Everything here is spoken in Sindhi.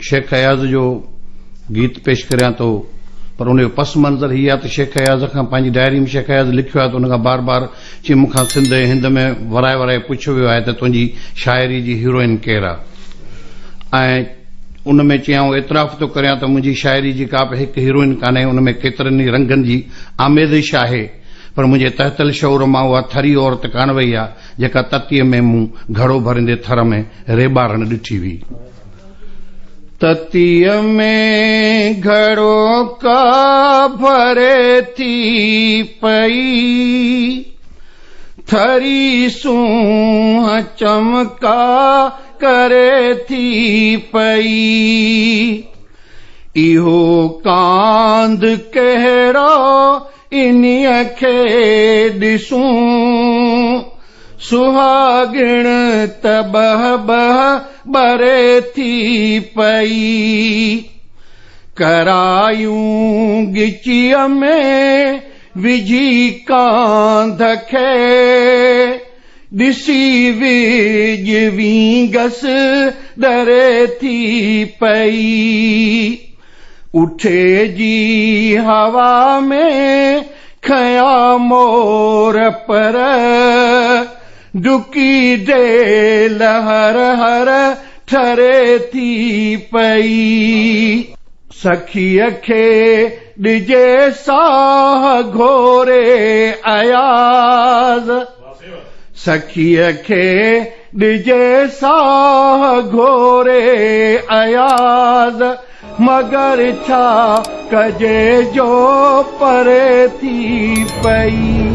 شيخ اياز جو گيت پيش ڪريان ٿو پر ان جو پس منظر هي آهي ته شيخ اياز کان پنهنجي ڊائري ۾ شيخ اياز لکيو آهي ته ان کان بار بار چي مون کان سنڌ ۽ هند ۾ ورائي ورائي پڇيو ويو آهي ته تنهنجي شاعري جي هيروئن ڪير آهي ۽ ان ۾ چي آئون اعتراف ٿو ڪريان ته منهنجي شاعري جي ڪا به هڪ هيروئن ڪانهي ان ۾ ڪيترن ئي رنگن جي آميزش آهي پر منهنجي تحت الشعور مان اها ٿري عورت ڪانه وئي آهي جيڪا تتيء ۾ مون گهڙو ڀريندي ٿر ۾ ريٻارڻ ڏٺي هئي. تتيء ۾ گهڙو ڪا ڀري ٿي پئي، ٿري سونهن چمڪا ڪري ٿي پئي. اهو ڪانڌ ڪهڙو انهيء کي ڏسون، سهاڳڻ ته ٻهه ٻهه ٻري ٿي پئي. ڪرايون ڳچيء ۾ وجهي ڪانڌ کي، ڏسي ويڄ وينگس ڏري ٿي پئي. اٺي جي هوا ۾ کنيا مور پر، ڊڪي ڊيل هر هر ٺري ٿي پئي. سخيء کي ڏجي ساهه گهوري اياز، سخيء کي ڏجي ساهه گهوري اياز. مگر ڇا ڪجي جو پري ٿي پئي.